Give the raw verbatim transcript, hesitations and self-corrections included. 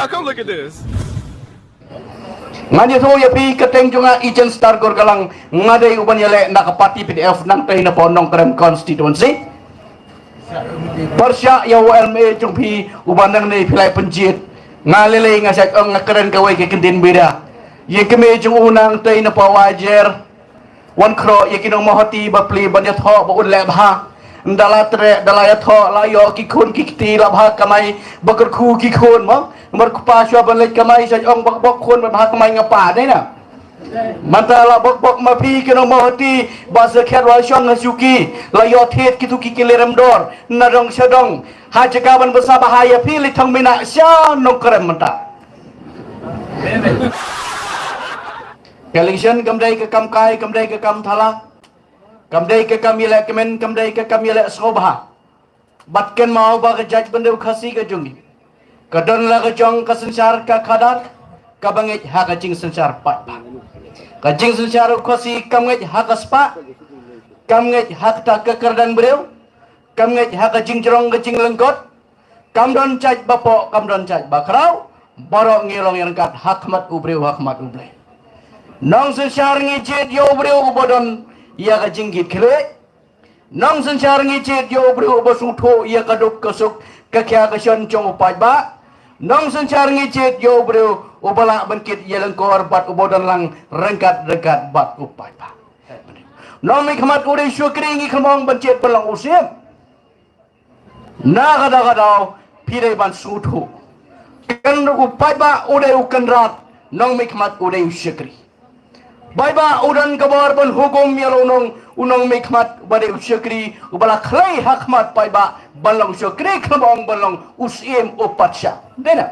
How come look at this? Ngan ïathuh ïa phi ka teng jong nga Ijen Star Gorgalang, nga dei uban ïaleh na ka party P D F nangtei na Nongkrem constituency. Pyrshah ïa u M L A jong phi uba nangne phi la pynjied. Nga lei lei nga shait ong nga kren kawei ka kyntien bida. Ïa kmie jong u nangtei na Wajer. Wan khroh ïa ki nong Mawhati ba plie ban ïathoh ba un leh bha. Ynda la treh, ynda la ïathoh, la ïoh ki khun ki kti la bha kamai ba kyrkhu ki khun mo. Namar kpa shuwa ban leit kamai shait ong bok bok khun ba bha kamai nga pa dei na. Mynta la bok bok ma phi ki nong Mawhati ba sa khet wa shong ha shuki. La ïoh thied kitu ki ki lerem dor na dong sha dong. Ha jaka ban bsa bha ïa phi li thong mina sha Nongkrem mynta. Ka election kam dei ka kam kai, kam dei ka kam thala. Kam dei ka kam ïaleh kmen, kam dei ka kam ïaleh sngewbha. Bad kynmaw ba ka jaitbynriew Khasi ka jong ngi ka don la ka jong ka synshar ka khadar, kaba ngeit ha ka jingsynshar paidbah. Ka jingsynshar u Khasi kam ngeit ha ka spah, kam ngeit ha kata ka kyrdan briew, kam ngeit ha ka jingjrong ka jinglyngkot, kam don jait ba poh, kam don jait ba khraw, baroh ngi long ïa ryngkat ha khmat u briew ha khmat u Blei. Nong synshar ngi jied ïa u briew uba don ïa ka jingkit khlieh. Nong synshar ngi jied ïa u briew uba sngewthuh ïa ka duk ka suk ka khia ka shon jong u paidbah. Nong synshar ngi jied ïa u briew uba lah ban kit ïa lyngkor bad uba don lang ryngkat ryngkat bad u paidbah. Nong mihkhmat u dei u shakri ngi khlem ong ban jied ban long u siem. Na ka daw ka daw phi dei ban sngewthuh. Kan u paidbah u dei u kynrad, nong mihkhmat u dei u shakri. Paidbah u don ka bor ban hukum ïa la u nong, u nong mihkhmat uba dei u shakri, uba la khlei ha khmat paidbah ban long u shakri khlem ong ban long u siem u patsha. Dei na?